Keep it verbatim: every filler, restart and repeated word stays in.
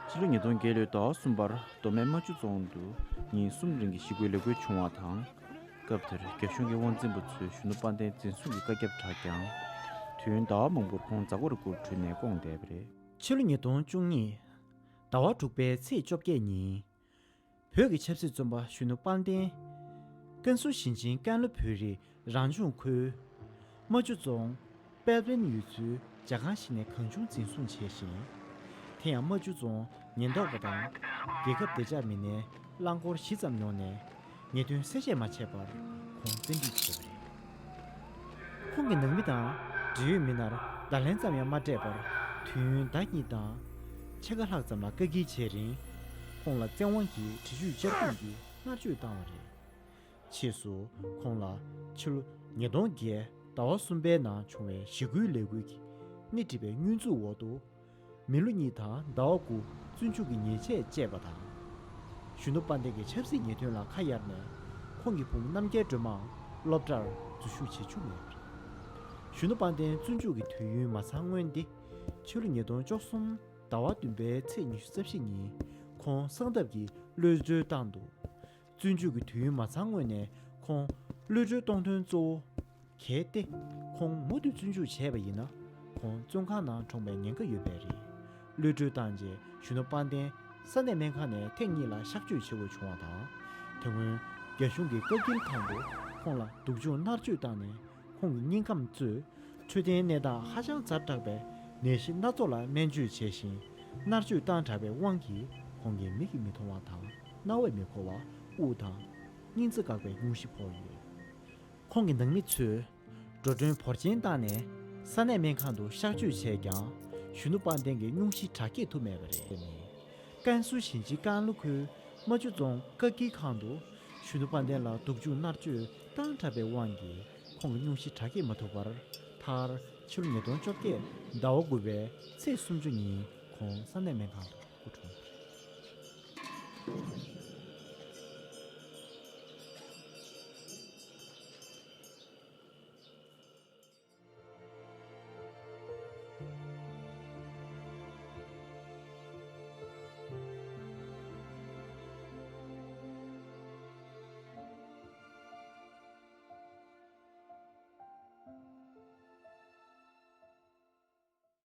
ཕྱི་ལོ་ཉིས་སྟོང་བརྒྱད་ལོའི་ཟླ་བ་གསུམ་པར་མདོ་སྨད་རྨ་ཆུ་རྫོང་དུ་ཉིན་གསུམ་རིང་གི་ཞི་རྒོལ་ལས་འགུལ་བྱུང་བ་དང་། སྐབས་དེར་རྒྱ་གཞུང་གི་དབང་འཛིན་པ་ཚོས་གཞོན་ནུ་དཔལ་ལྡན་འཛིན་བཟུང་གིས་བཀའ་ཁྱབ་བསྒྲགས་ཀྱང་། དུས་ཡུན་ཟླ་བ་མང་པོར་ཁོང་གཟའ་འཁོར་དགུར་བྲོས་ནས་བསྐོངས་བསྡད་པ་རེད། ཕྱི་ལོ་ཉིས་སྟོང་བཅུ་གཉིས་ཟླ་བ་དྲུག་པའི་ཚེས་བཅོ་བརྒྱད་ཉིན། བོད་ཀྱི་ཆབ་སྲིད་བཙོན་པ་གཞོན་ནུ་དཔལ་ལྡན། ཀན་སུའུ་ཞིང་ཆེན་ཀན་ལྷོ་བོད་རིགས་རང་སྐྱོང་ཁུལ། རྨ་ཆུ་རྫོང་། དཔལ་སྤེན་ཡུལ་ཚོའི་ཇ་ཁང་ཞིག་ནས་གང་བྱུང་འཛིན་བཟུང་བྱས་ཤིང་། དེ་ཡང་རྨ་ཆུ་རྫོང་ཉེན་རྟོག་པ་དང་། རྒྱལ་ཁབ་བདེ་འཇགས་མི་སྣའི་རླངས་འཁོར་བཞི་ཙམ་ཡོང་ནས། ཉེས་དོན་གསལ་བཤད་མ་བྱས་པར་ཁོང་བཙན་ཁྲིད་བྱས་པ་རེད། ཁོང་གི་ནང་མི་དང་འབྲེལ་ཡོད་མི་སྣར་བརྡ་ལན་ཙམ་ཡང་མ་སྤྲད་པར། དུས་ཡུན་ཟླ་གཉིས་དང་ཕྱེད་ཀ་ལྷག་ཙམ་ལ་བཀག་སྐྱིལ་བྱས་རིང་། ཁོང་ལ་བཙན་དབང་གིས་འདྲི་གཅོད་བཅར་སྐོང་གིས་མནར་གཅོད་བཏང་བ་རེད། ཕྱིས་སུ་ཁོང་ལ་ཕྱི་ལོ་ཉིས་སྟོང་བརྒྱད་ཟླ་བ་གསུམ་པའི་ནང་བྱུང་བའི་ཞི་རྒོལ་ལས་འགུལ་གྱི་སྣེ་ཁྲིད་པའི་བསྙོན་འཛུགས་འོག་ཏུ། མི་ལོ་གཉིས་དང་ཟླ་བ་དགུ་བཙོན་འཇུག་གི་ཉེས་ཆད་བཅད་པ་དང་། གཞོན་ནུ་དཔལ་ལྡན་གྱི་ཆབ་སྲིད་ཉེས་དོན་ལ་ཁ་གཡར་ནས། ཁོང་གི་བུ་མོ་རྣམ་རྒྱལ་སྒྲོལ་མའང་སློབ་གྲྭར་འཛུལ་ཞུགས་བྱེད་བཅུག་མེད་པ་རེད། གཞོན་ནུ་དཔལ་ལྡན་བཙོན་འཇུག་གི་དུས་ཡུན་མ་ཚང་སྔོན་ཏེ། ཕྱི་ལོ་ཉིས་སྟོང་བཅུ་གསུམ་ཟླ་བ་བདུན་པའི་ཚེས་ཉི་ཤུ་རྩ་བཞི་ཉིན་ཁོང་གསང་སྟབས་ཀྱིས་གློད་གྲོལ་བཏང་འདུག་བཙོན་འཇུག་གི་དུས་ཡུན་མ་ཚང་སྔོན་ནས་ཁོང་གློད་གྲོལ་གཏོང་དོན་གཙོ་བོ་གལ་ཏེ། ཁོང་མུ་མཐུད་བཙོན་འཇུག་བྱས་པ་ཡིན་ན། ཁོང་བཙོན་ཁང་ནང་གྲོངས་པའི་ཉེན་ཁ་ཡོད་པས་རེད། གློད་གྲོལ་བཏང་རྗེས་གཞོན་ནུ་དཔལ་ལྡན་ས་གནས་སྨན་ཁང་ནས་ཐེངས་གཉིས་ལ་གཤགས་བཅོས་བྱེད་དགོས་བྱུང་བ་དང་། དེ་སྔོན་རྒྱ་གཞུང་གིས་བཀག་སྐྱིལ་ཁང་དུ་ཁོང་ལ་སྡུག་སྦྱོང་མནར་གཅོད་བཏང་ནས། ཁོང་གི་སྙིང་ཁམས་གཙོས་འཕྲོད་བསྟེན་གནས་སྟངས་ཧ་ཅང་ཛ་དྲག་པའི་ནད་གཞི་སྣ་ཚོགས་ལ་སྨན་བཅོས་བྱས་ཤིང་། མནར་གཅོད་བཏང་དྲགས་པའི་དབང་གིས་ཁོང་གི་མིག་གིས་མི་མཐོང་བ་དང་། རྣ་བས་མི་གོ་བ། དབུགས་དང་། སྙིང་རྩ་འགག་པའི་སྙུང་གཞི་ཕོག་ཡོད། ཁོང་གི་ནང་མི་ཚོས་འགྲོ་གྲོན་འབོར་ཆེན་བཏང་ནས་ས་གནས་སྨན་ཁང་དུ་གཤགས་བཅོས་བྱས་ཀྱང་། གཞོན་ནུ་དཔལ་ལྡན་གྱི་སྙུང་གཞི་དྲག་སྐྱེད་ཐུབ་མེད་པ་རེད། ཀན་སུའུ་ཞིང་ཆེན་ཀན་ལྷོ་ཁུལ་རྨ་ཆུ་རྫོང་བཀག་སྐྱིལ་ཁང་དུ་གཞོན་ནུ་དཔལ་ལྡན་ལ་སྡུག་སྦྱོང་མནར་གཅོད་བཏང་དྲགས་པའི་དབང་གིས་ཁོང་གི་སྙུང་གཞི་དྲག་སྐྱེད་མ་ཐུབ་པར། མཐར་ཕྱི་ལོ་ཉིས་སྟོང་བཅོ་བརྒྱད་ཟླ་བ་དགུ་པའི་ཚེས་སུམ་ཅུ་ཉིན་ཁོང་ས་གནས་སྨན་ཁང་དུ་སྐུ་འཁྲུངས།